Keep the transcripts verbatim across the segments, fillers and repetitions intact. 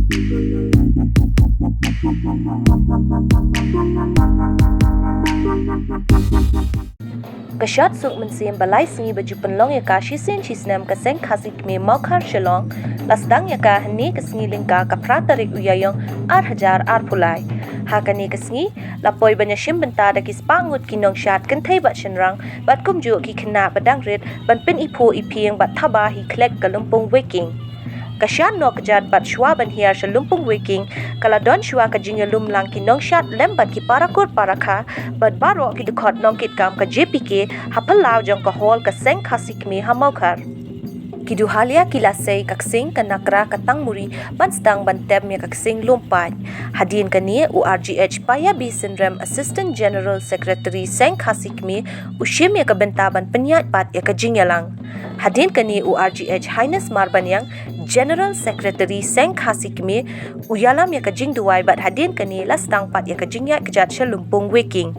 Ka shad suk mynsiem ba lai sngi ba ju pynlong ïa ka shisien shisnem ka Seng Khasi Kmie Mawkhar Shillong la sdang ïa ka hynne ka sngi lyngka ka phra tarik u Ïaïong ar hajar arphew lai. Ha kane ka sngi la poi ban ïashim bynta da ki spah ngut ki nongshad kynthei bad shynrang bad kumjuh ki khynnah ba dang rit ban pyniphuh iphieng bad thaba hi khlek ka Lympung Weiking. Ka shad noh kjat bad shuwa ban hiar sha Lympung Weiking ka la don shuwa ka jingïalum lang ki nongshad lem bad ki parakur parakha bad baroh ki dkhot nongkitkam ka J P K ha phyllaw jong ka hall ka Seng Khasi Kmie ha Mawkhar. Ki duhalia ki la sei ka ksing ka nakra ka tangmuri ban sdang ban tem ïa ka ksing lum paid. Hadien kane u R G H Paya B Synrem, Assistant General Secretary Seng Khasi Kmie, u shim ïa ka bynta ban pynïaid pat ïa ka jingïalang. Hadien kane u R G H Highness Marbaniang, General Secretary Seng Khasi Kmie, u ïalam ïa ka jingduwai bad hadien kane la sdang pat ïa ka jingïaid kjat sha Lympung Weiking.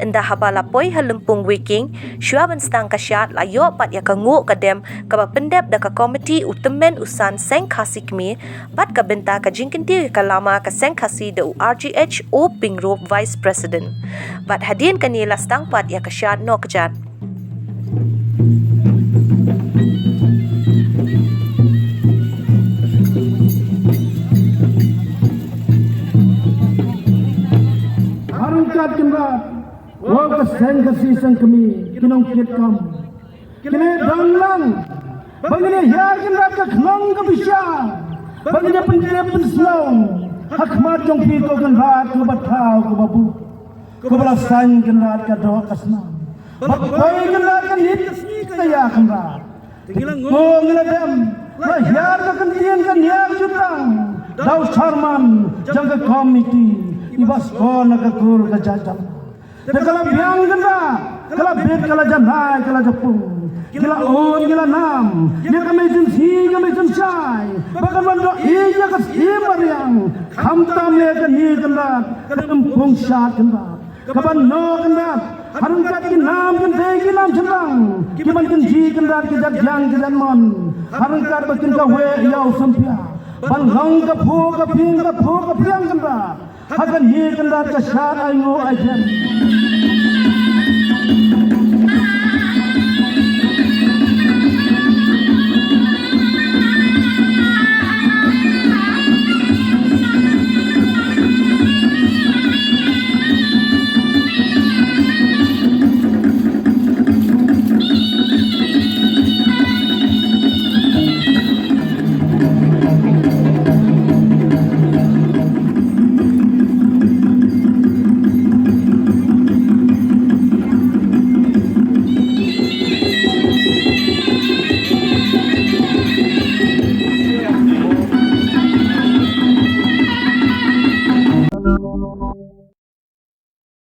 Ynda haba la poi ha Lympung Weiking, shuwa ban sdang ka shad la ïoh pat ïa ka nguh ka dem kaba pyndep da ka komiti u tymmen u san Seng Khasi Kmie bad ka bynta ka jingkyntiew ïa ka lama ka Seng Khasi da u R G H O Pyngrope, Vice President. Bad hadien kane la sdang pat ïa ka shad noh kjat. Harum kat kynrad, wa ka Seng Khasi Seng Kmie, ki nongkitkam, kine dang lang ba ngin ïa hiar kynrad ka khnong ka bishar, ba ngin ïa pyntip pynsngew ha khmat jong phi ko kynrad kaba thaw kaba buh, kaba la saiñ kynrad ka doh ka snam, ba poi kynrad ka nit ka ïa kynrad. Te ngi la ngong ngi la dem, la hiar ka kyntien ka niar jutang, da u chairman jong ka komiti, i Baskor na ka kur ka jajal. Te ka la biang kynrad, ka la bit, ka la janai, ka la japung. Ki la un, ki la nam, ïa ka mei jynsi, ka mei jynshai, ba kan wan doh ïa ka siem mariang, khamtam ïa kane kynrad, ka lympung shad kynrad. Ka ban noh kynrad, ha ryngkat ki nam kynthei ki nam shynrang, ki ban kynji kynrad ki jait jaiñ ki jait mon, ha ryngkat ba kin kaweh ïa u samphia, ban long ka phuh ka phieng ka phuh ka phieng kynrad. Ha kane kynrad ka shad ainguh aithem.